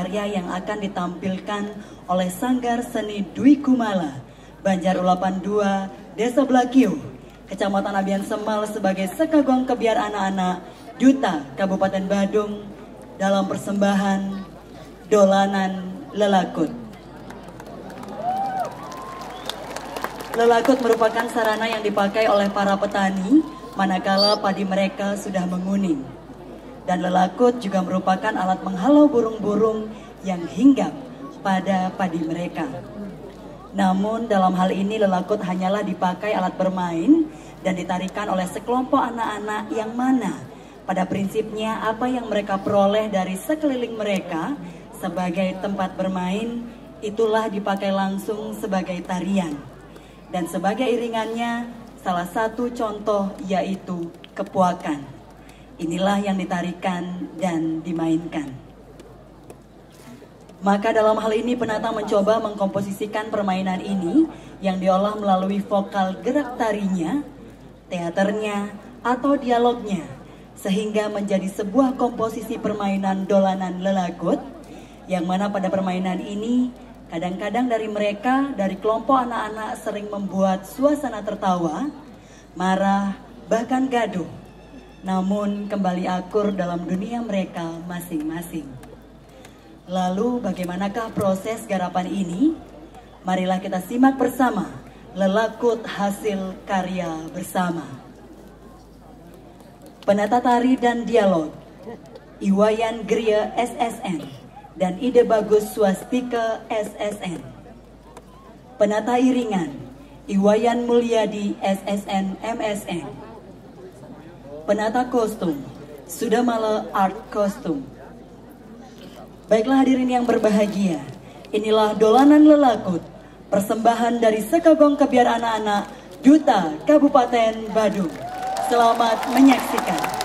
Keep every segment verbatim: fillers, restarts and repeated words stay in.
Yang akan ditampilkan oleh Sanggar Seni Dwi Kumala, Banjar Ulapan dua, Desa Belakiu, Kecamatan Abian Semal, sebagai Sekagong Kebiar Anak-anak Duta Kabupaten Badung, dalam persembahan Dolanan Lelakut. Lelakut merupakan sarana yang dipakai oleh para petani manakala padi mereka sudah menguning. Dan lelakut juga merupakan alat menghalau burung-burung yang hinggap pada padi mereka. Namun, dalam hal ini lelakut hanyalah dipakai alat bermain dan ditarikan oleh sekelompok anak-anak yang mana pada prinsipnya apa yang mereka peroleh dari sekeliling mereka sebagai tempat bermain, itulah dipakai langsung sebagai tarian. Dan sebagai iringannya, salah satu contoh yaitu kepuakan. Inilah yang ditarikan dan dimainkan. Maka dalam hal ini penata mencoba mengkomposisikan permainan ini yang diolah melalui vokal gerak tarinya, teaternya, atau dialognya, sehingga menjadi sebuah komposisi permainan dolanan lelakut, yang mana pada permainan ini kadang-kadang dari mereka, dari kelompok anak-anak sering membuat suasana tertawa, marah, bahkan gaduh. Namun kembali akur dalam dunia mereka masing-masing. Lalu bagaimanakah proses garapan ini? Marilah kita simak bersama Lelakut hasil karya bersama. Penata tari dan dialog, Iwayan Gria S S N dan Ide Bagus Swastika S S N. Penata iringan, Iwayan Mulyadi S S N M S N. Penata kostum, Sudamala Art Costume. Baiklah hadirin yang berbahagia, inilah Dolanan Lelakut, persembahan dari Sekagong Kebiar Anak-anak Duta Kabupaten Badung. Selamat menyaksikan.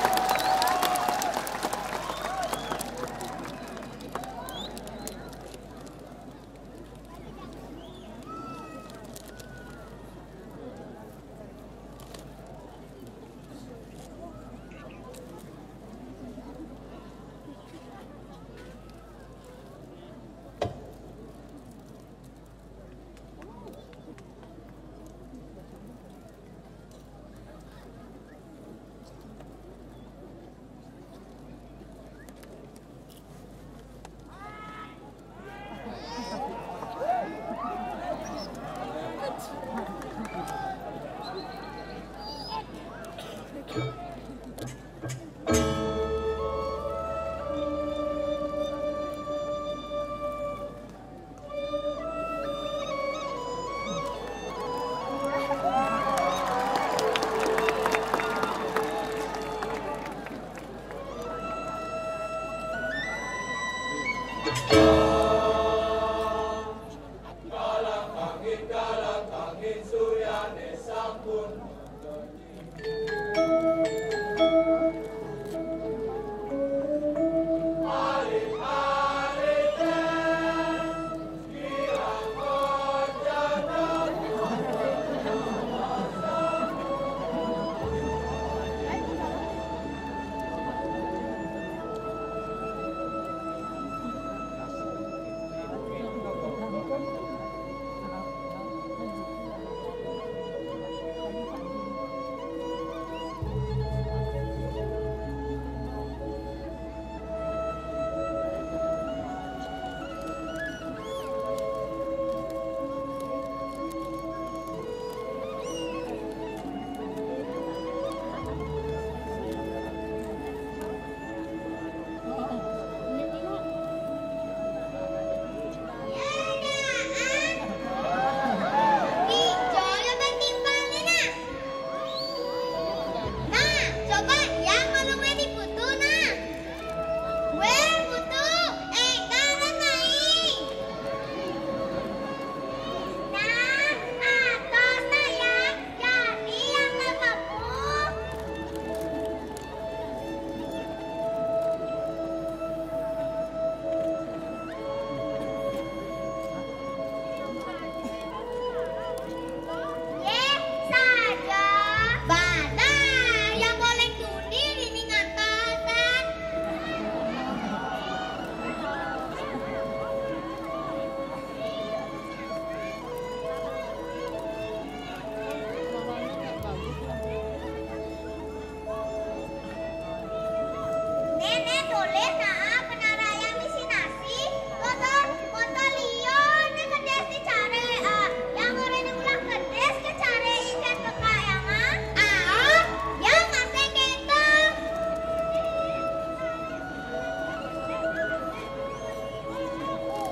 Nah, penara yang misi nasi, motor, motor lion, ne kedes di care, ah, yang orangnya ulah kedes ke care ikan peka yang ah, ah, yang masih keto.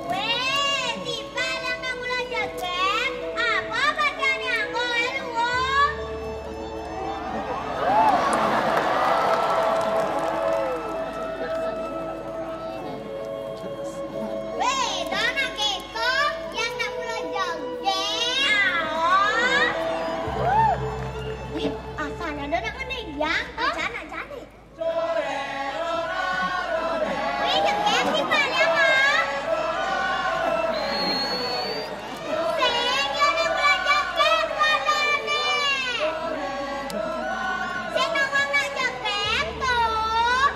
Weh, tiba yang nak mula jagat, apa bagiannya anggo elu? Weh, dona keko yang nak mula joget. Aoh. Wih, asalnya dona ngene yang, acan, acan nih. Wih, joget sih paling ah. Sing, ya nak mula joget, kodone. Sing nawang nak joget tuh.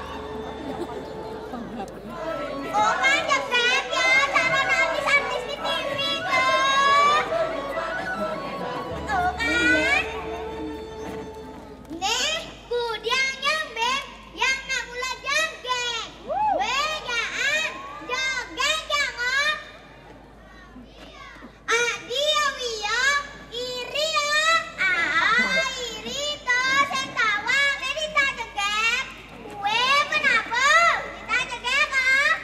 Oh kan, joget ya, calon artis-artis di T V tuh. Oh kan. Nih, kudiang nyambing yang nak mula joget. Weh, jaan, joget ya, Ngok. Adio wio, iri ya. Ah, iri to, sing tawang, ne dita joget. Kue penapa? Dita joget, ah.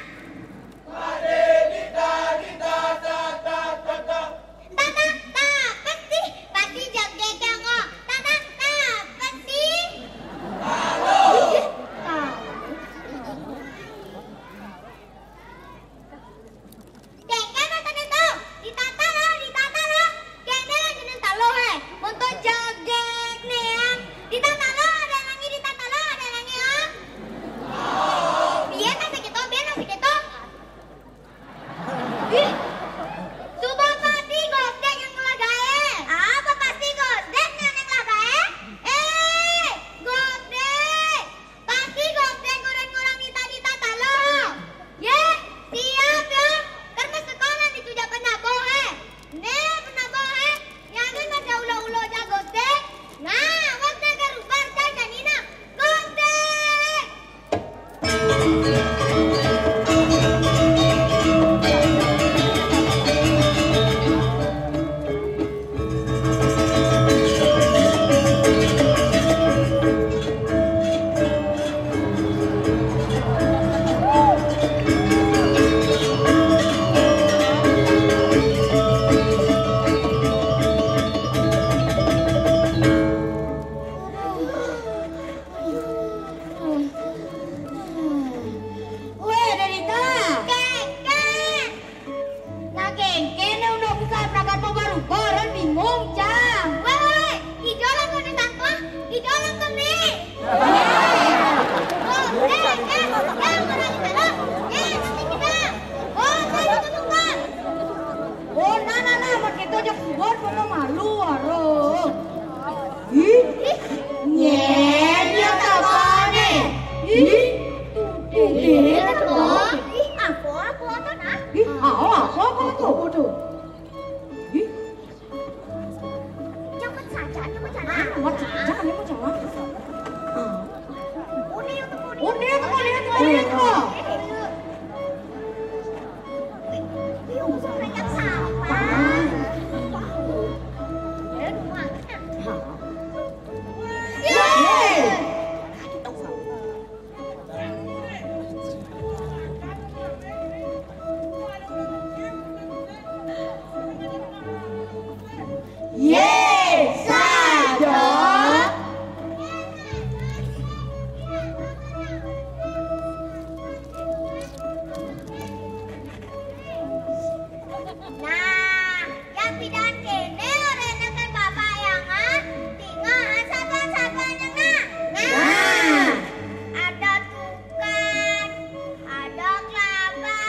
Tata, tata, peti, pati joget ya, Ngok. Tata, tata, peti. Dengke mata ne tau, ditata lah, ditata lah. Kene lah jeneng talo he, monto jagek neang. Ditata lah, ada lagi ditata lah, ada lagi ah. Biar kasih kita, biar kasih kita. Ih, suba pasti gosdek yang ngelagae. Apa pasti gosdek yang ngelagae? Eh, gosdek. Pasti gosdek ngurang-ngurang nita-nita talo. Ye, siap ya. Kan pas sekolah ditujak penabo he. Ne penabo he. Nyamin pada ulo-ulo ja gosdek. Nah, waktu ke rubar ja janina. Gosdek. Weh, Derita. Keke. Nah, keke ne udah buka prakat mau baru koran bingung, Cang. Weh, weh, weh. Ijo lah kau ditangkap. Ijo lah kau nih. Oh, eh, eh, eh, orang di sana. Eh, nanti kita. Oh, saya itu bukan. Oh, nah, nah, nah, makin itu aja kubur, malu, aroh. Ih, nyen ya tabane. Ih, tuh, ih, apa? Ih, apa, apa, apa, nah? Ih, apa, apa, apa, apa tuh? Ih. Cepet saja, cepet jalan. Cepet saja, cepet jalan. Ah. Unik tuh, unik. Unik tuh, unik tuh, unik tuh. Ih, ih, usah banyak sampah. Hah? Ye, saja. Nah, yang pidan kene orangnya kan Bapak yang ah, tinggal saban-saban yang nah. Nah, ada tukan, ada kelapa,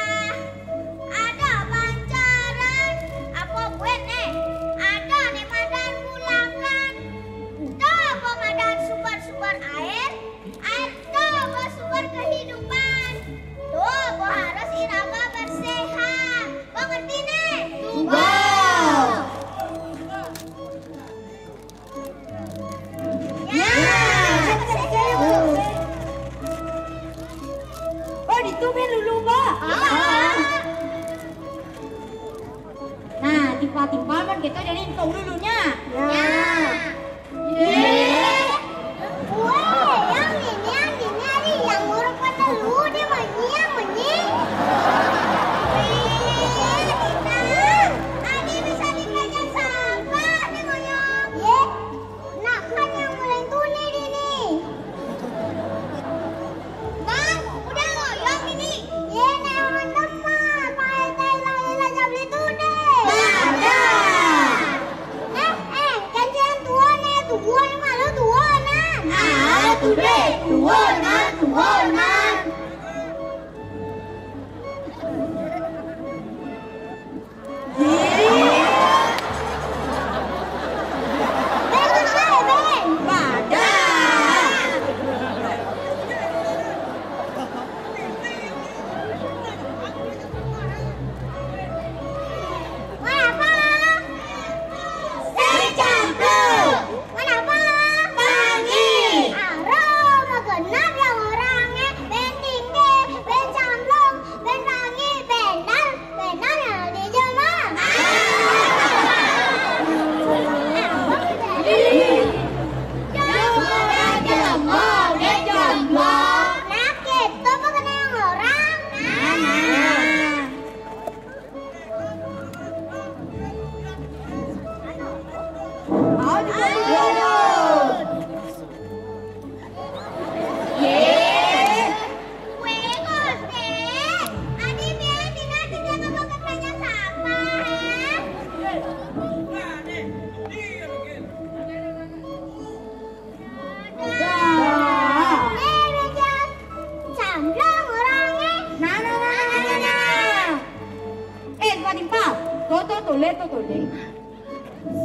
ada pancaran, apa buat nih? Ada nih madan bulakan. Tuh, apa madan sumber-sumber air? Air tuh, apa sumber kehidupan? Tuh, apa harus irama bersehat. Kau ngerti nih? Tuh. Ya. Kita jadi hitung dulunya. Ya. Ye. Woi, yang ini, yang ini, ada yang nguruk pada lu, dia manyang, manyang. Eh, Dina, ada bisa dibaca sampah, dia manyang. Ye, nak kan yang paling tuni di ni. Bang, udah ngoyong ini. Ye, nek orang demen, Pak R T lah, ilah jam itu deh. Ada. Eh, eh, kan jangan tua nih, tua nih, malu tua nah. Ah, tuh deh, tua nah, tua nah. Kenapa? Tangi. Aro, magenap yang orangnya, ben tinggi, ben camplong, ben tangi, benar, benar yang dijemah. Jemah, jemah, jemah. Nah, gitu, bukan yang orang. Nah. Nah, nah, nah, nah, nah, nah. Eh, Pak Timpal, toto tole, toto tole.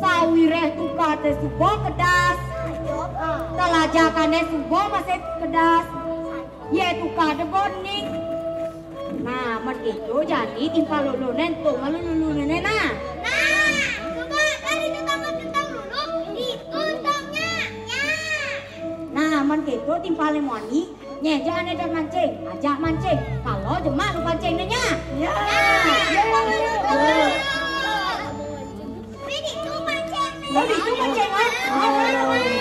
Sawireh tukade suba kedas, telajakané suba masih kedas. Yé tukade boning. Nah, men kéto jani timpal loloné éntuk malu luluné nah. Nah, coba dari tetangga tentang lulu, itu tongnya. Ya. Nah, men kéto timpalé moni, nyé ja ané dot mancing, ajak mancing. Kalau jemak lu pancing né nya. Ya. Ya. Bini itu mancing né. Bini itu mancing, ah. Ayo, ayo, ayo.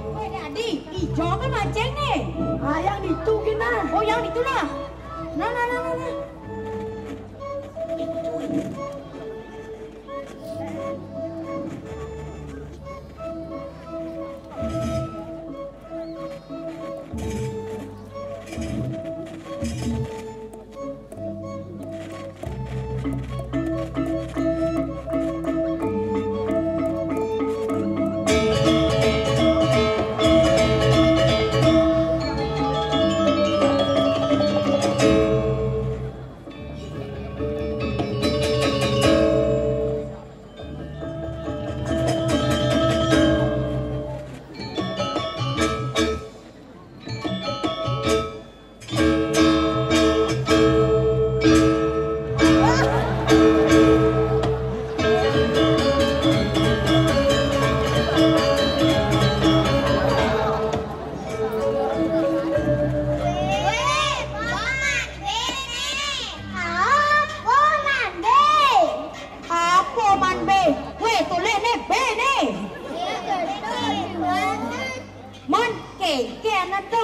Woi, Dadi, ijo kan mancing né. Ah, yang itu gina. Oh, yang itu nah. Nah, nah, nah, nah, nah. Apa man bé? Wéh, tulis né bé né. Man kéngkén to.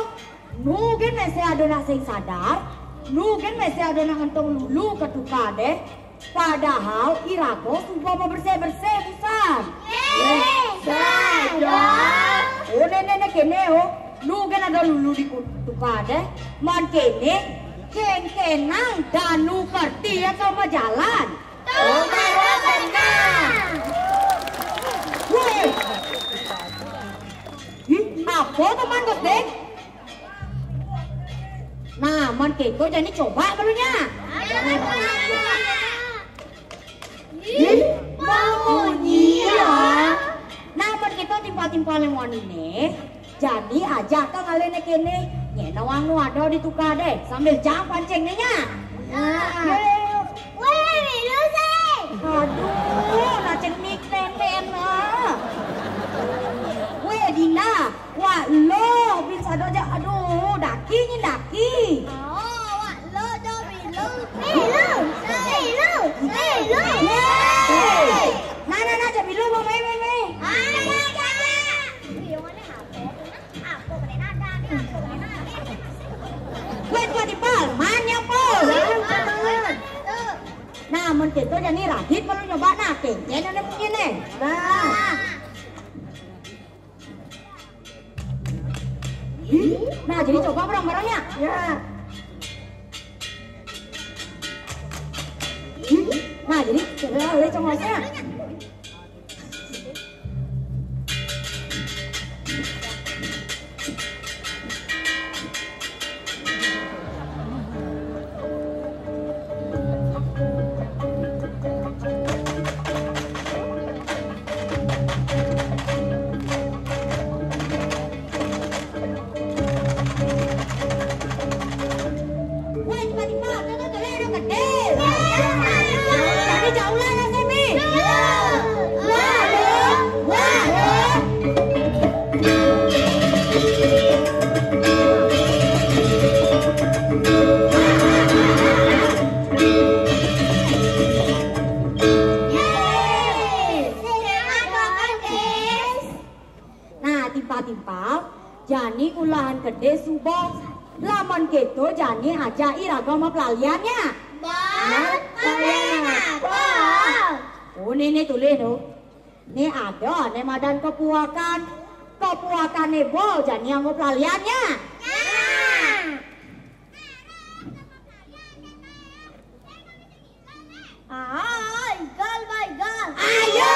Nu gén mesti ada nak sing sadar. Nu gén mesti ada nak ngentung lulu ka tukadé. Padahal iraga suba mabersih-bersih pisan. Éh, sadar. Oh, né, né, né, kéné, oh. Nu gén ada lulu di ku-, tukadé. Man kéné, kéngkénang danu kerti atau majalan. Tuh, baru benar. Wéh. Ih, apa to, Man Gus Ding? Nah, man kéto jani coba barunya. Ih, mamunyi ya. Nah, man kéto timpal-timpal yang wani né. Jani ajak ka ngalih né kéné. Nyén nawang nu ada di tukadé, sambil jang pancing né nya. Nah. Wéh, milu sih. Aduh, nah cenik tenten, nah. Wak lo, bin sado ja. Aduh, daki ni daki. Oh, wak lo jo bilu. Bilu, bilu, bilu. Yeay. Nah, nah, nah, jo bilu, mau main, main, main. Ayo, ayo. Wait, wait, Ipal, man nyapa? Nah, mun kito jani Radit perlu nyoba nah, kencen ada bunyi nih. Nah. Nah, jadi coba bareng-bareng ya. Ya. Nah, jadi coba oleh congosnya. Woi, tiba-tiba, tuh, tuh, tuh, tuh, gede. Jadi jauh lah, ya, Semi. Wah, wah, wah. Yeay. Sehat, Kak Tis. Nah, timpal-timpal, jani ulahan gede suba. Lamun keto jani ajak iraga mapelalian nya. Mapelalian apa? Oh, ni, ni tulis tu. Ni ada, ni madan kepuakan. Kepuakan ni bo jani anggo pelalian nya. Nya. Ah, igal, Baigal. Ayo!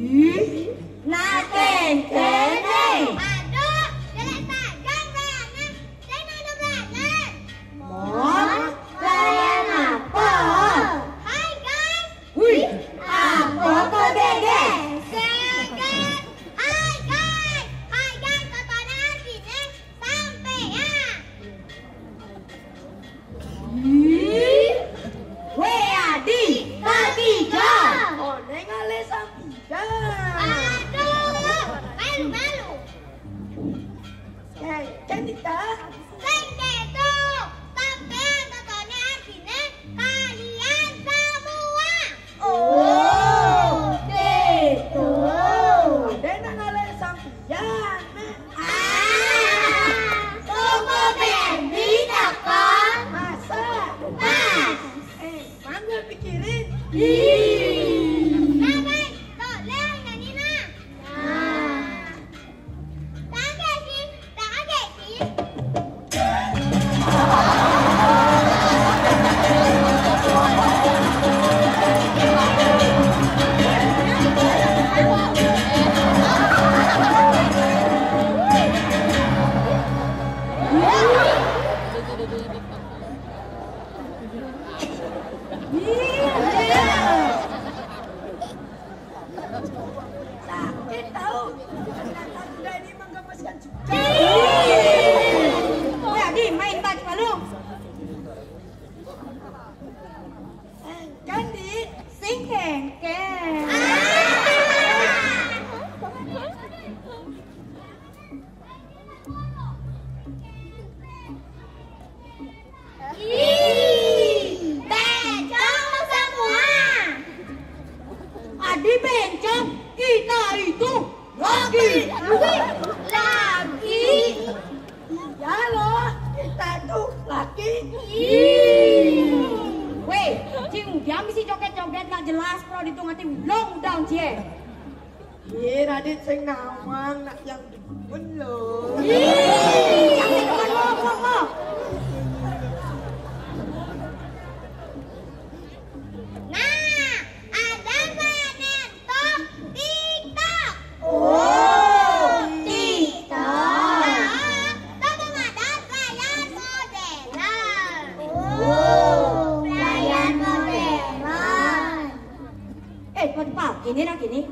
Ih, nah kengkene. Aduh, jelek tajam rayana. Sing ada belajar. Mon, rayana apa? Hai, guys. Wih, apa kok geges? Geges. Hai, guys. Hai, guys, katanya artinya sampean. Ih, weh, Adi, kaki jam. Oneng ale sampiyan. Aduh, malu-malu. Eh, kan kita? Sing keto, sampean katanya artinya kalian semua. Oh, gitu. Ade nang ale sampiyan, Nek. Ah, toko Bambi toko. Masa? Pas. Eh, manggil pikirin. Ih. Nah, baik. Tuh, Leo nyanyi, nah. Nah. Sakit tahu. Ternyata kuda ini menggemaskan juga. Weh, Adi, main baju malu. Engken, Di. Sing kengken. Ih, bencong semua. Adi bencong, kita itu laki. Laki. Iya loh, kita itu laki. Ih. Weh, Cing Ujang bisi joget-joget ndak jelas, pro ditu ngati ulung udah cie. Ye, Radit sing nawang nak yang demen lo. Ih, jangan demen lo, lo, lo. Nah, ada banyak tok TikTok. Oh, TikTok. Nah, tok ada pelayan modern. Oh, pelayan modern. Eh, cepat, cepat. Kini nah, kini.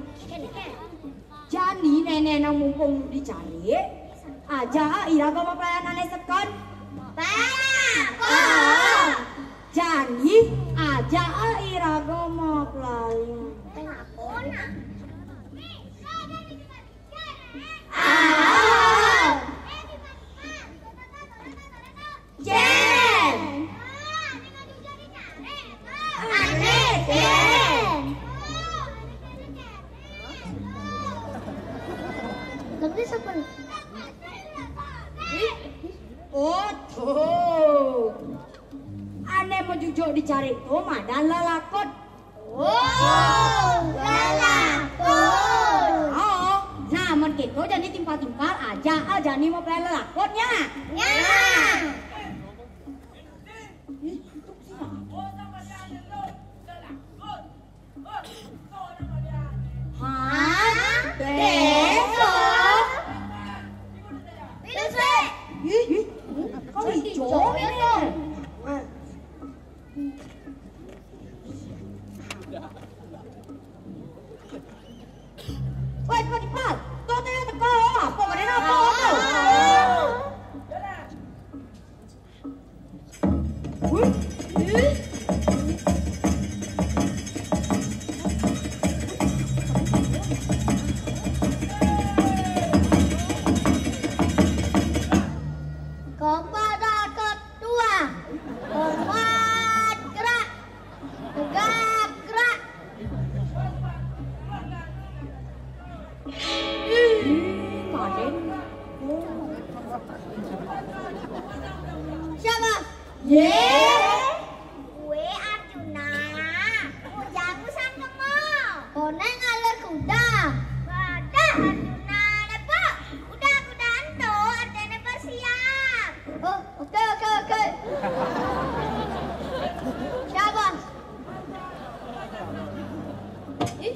Jani nenek nang mumpung dicari, aja ira gama pelayanan sekon. Pelayanan. Jani aja ira gama pelayan. Ah. Jen. Ane Jen. Lagi siapa? Oh, tuh. Ane mau jujuk dicari tuh, madan lelakon. Oh, lelakon. Oh, nah, mun gitu jani timpal-timpal aja, ah, jani mau pelai lelakon nya. Nya. Ih, itu sih. Hah? Besok? Besok? Ih, ih, kok hijau ini? Woi, cepat, cepat. Tuh, tuh, teko. Apa, mana apa, apa? Wih, ih. Kepada ketua, hormat gerak. Tegak, gerak. Ih, Raden. Siapa? Ye. Kue Arjuna. Ujaku sangkemo. Koneng aler kuda. Wadah Arjuna, lepo. Udah kuda ento, artine bersiap. Oh, oke, oke, oke. Siapa? Ih.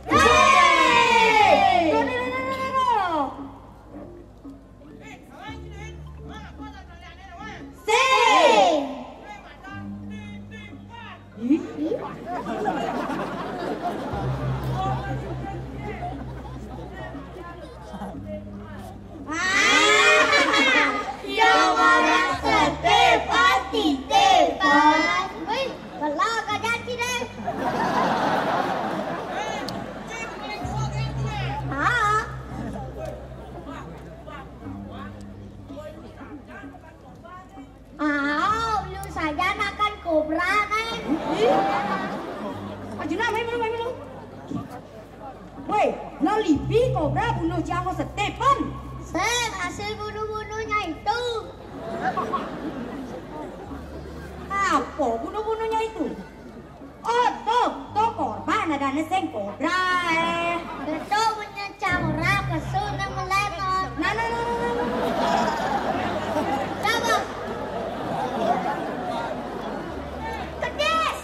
Hei! Tuh, tuh, tuh, tuh, tuh. Sing. Ih, ih. Ah, yo orang setip, pasti tip. Wih, kalau kagak sih deh. Ah. Ah, lu saja makan kobra kan? Ih. Arjuna, main dulu, main dulu. Woi, lo lipi kobra bunuh Ciango Stephen. Sing, hasil bunuh-bunuhnya itu. Apa bunuh-bunuhnya itu? Oh, tuh, tuh korban ada sing kobra, eh. Betul punya caura, pesu nang melenot. Nah, nah, nah, nah, nah. Siapa? Kedis.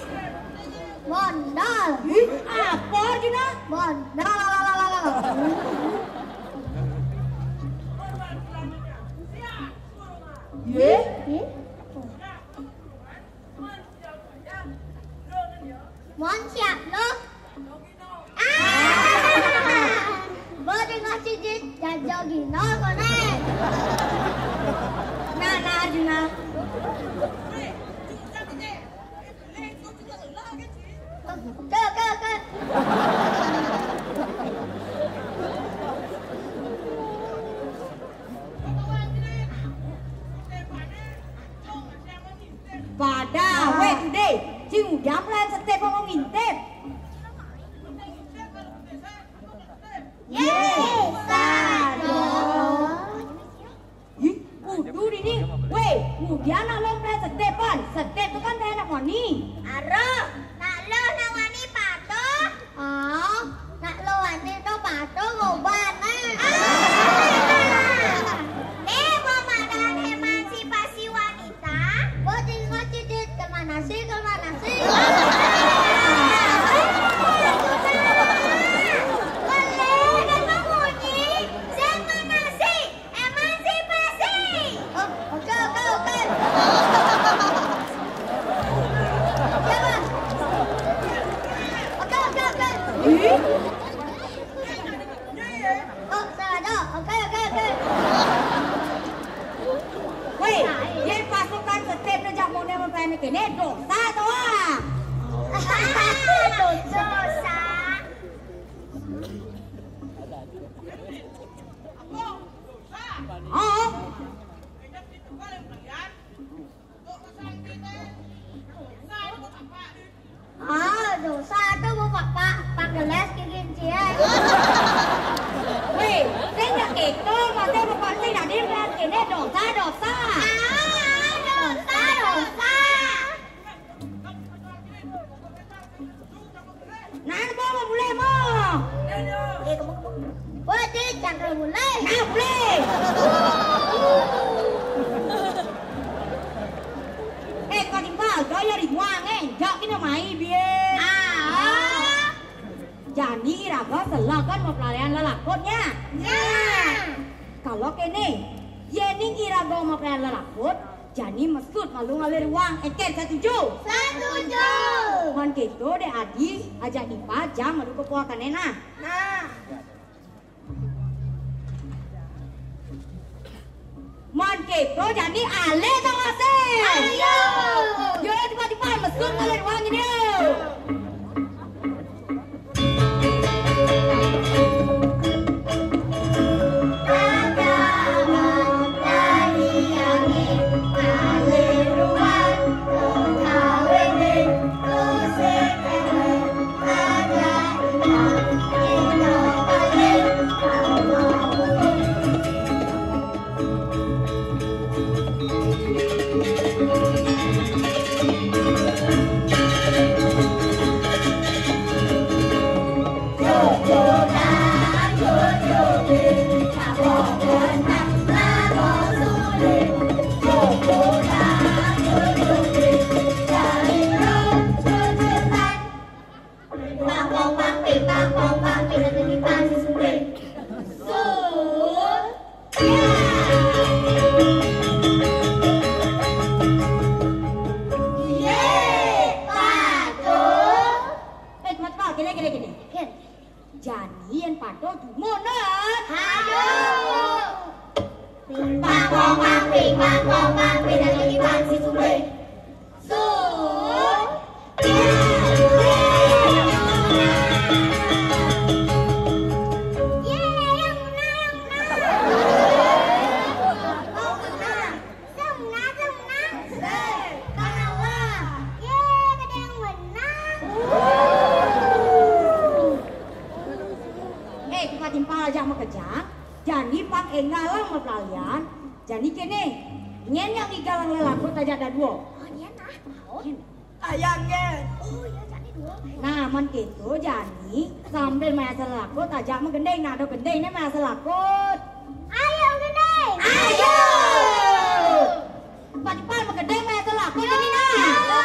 Bondol. Ih, apa, Juna? Bondol. Ye? Ye? Mon siap lo. Ah! Bo dengah cijit, jajo gino konek. Nah, nah, Arjuna. Ke, ke, ke. Pada, weh, tuh deh. Cing udah pelan setep mau ngintip. Yes, sado. Ih, kudu dini. Weh, Kemudian nak lo prai setep pan. Setep tu kan dah nak wani. Aroh, nak lo nak wani patuh. Ah, nak lo wani tu patuh ngoban, eh. Ah, ni pemadahan emansipasi wanita. Bocil ngocit, ke mana sih, ke mana sih? Boleh, kan bunyi. Saya mana sih? Emansipasi! Oh, oke, oke, oke. Siapa? Oke, oke, oke. Oh, salah dong. Oke, oke, oke. Woi, yen pasukan setep ne jak mone mau pengen kene, dosa to, ah. Dosa. Oh. Ah, dosa tu bu papa, pageles gigi cie. Weh, sing dak keto, mate bapak sing dak dibelas kene dosa, dosa. Ah, dosa, dosa. Nah, mau, mau mulai, mau. Eh, kamu, kamu. Wah, dia cakar mulai. Nah, mulai. Eh, kau timpal, kau yang ribuang, eh. Jak kena mai, biar. Ah. Jani raga selakan mapelalian lelakutnya. Ya. Kalau kene, yening iraga mapelalian lelakut, jani mesut malu ngalir wang. Eken setuju? Setuju. Man keto dek adi, ajak nipa jang malu kepoakan ena. Nah. Man keto jani ale tawase. Ayo. Yo, tiba-tiba mesut ngalir wang ini. Pang, pang, pang, ping, pang, pang, pang, ping, ping, ping, pang, si, si, ping. Sun. Ya. Ye, patuh. Eh, teman-teman, gini, gini, gini. Gini. Jani yen patuh dumunut. Hayu. Ping, pang, pong, pang, ping, pang, pong, pang, ping, ping, ping, pang, si, si, ping. Sun. Ye, yang menang, yang menang. Oh, menang. Sing menang, sing menang. Sing. Kalah. Ye, kada yang menang. Eh, kita timpal aja makejang. Jani pang engalang mapelalian. Jani kene. Nyen yang igalang lelakut aja ada dua. Oh, nyen ah, mau? Nyen. Ayang, nyen. Oh, iya, jani dua. Nah, man keto jani sambil maya selakut aja magending. Nah, ada gending ne maya selakut. Ayo, gending. Ayo. Cepat-cepat magending maya selakut jani nah. Ayo.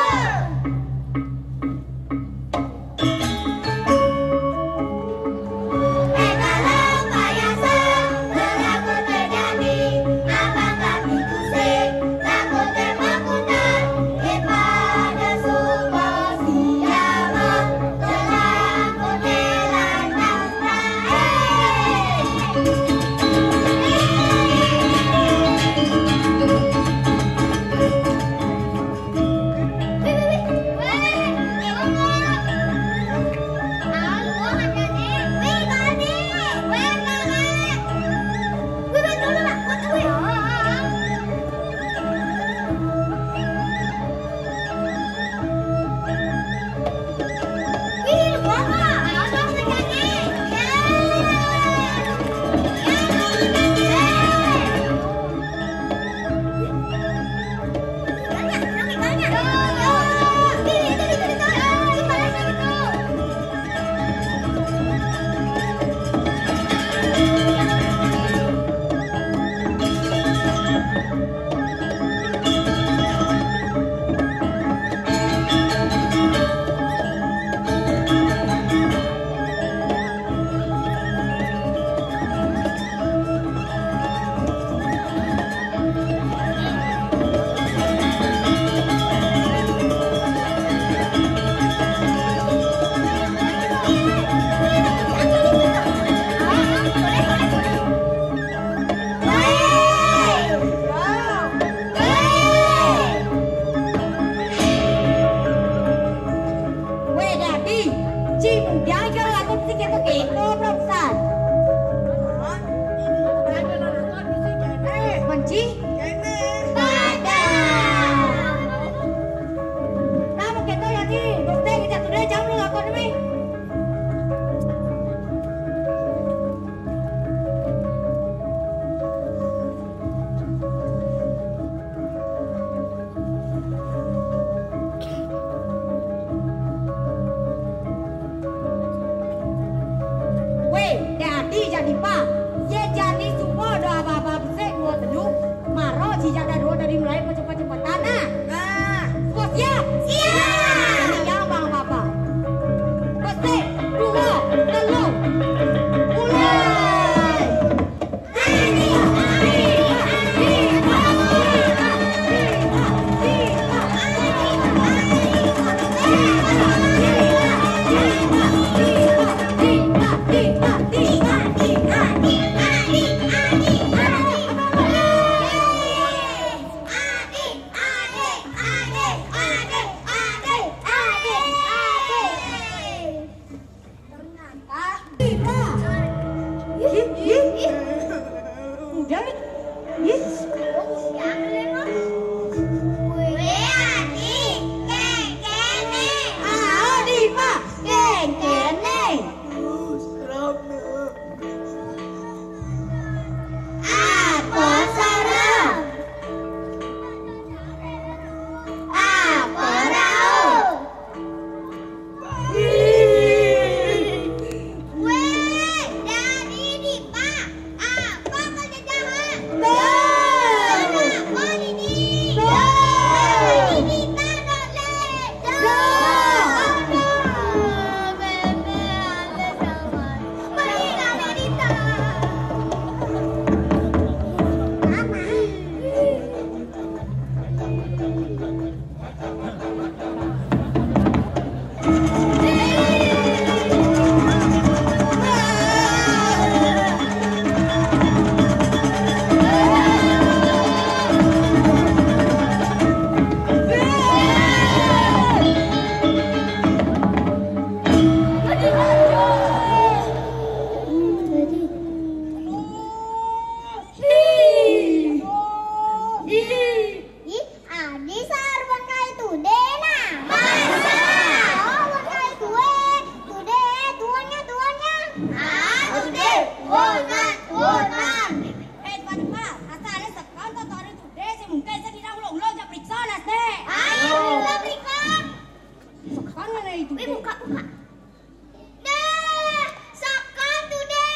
Ih, Adi sarupa kai Tudé nah. Masa? Oh, kai Tudé. Tudé, tuonnya, tuonnya. Ah, Tudé, tuonan, tuonan. Eh, Pak Dipal, asa ané sekon to tori Tudé, sing mungkin sedina ulo-ulo ja priksa nasné. Ayo, kita priksa. Sekon mana itu? Wih, buka, buka. Nah, sakan Tudé.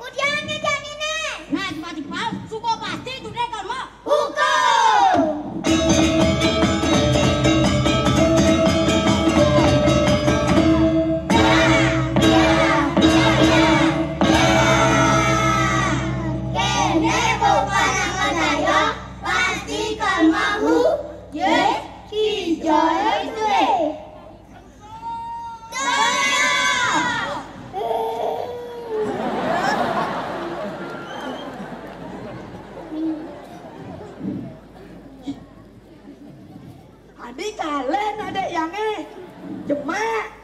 Udiannya janiné. Nah, Pak Dipal, suko pasti Tudé kon mah. Hukum. Kéné bapa nang madaya, pasti kon mah hu-, yé, kijaé Tudé. Adi kalén adék yangé. Jemak.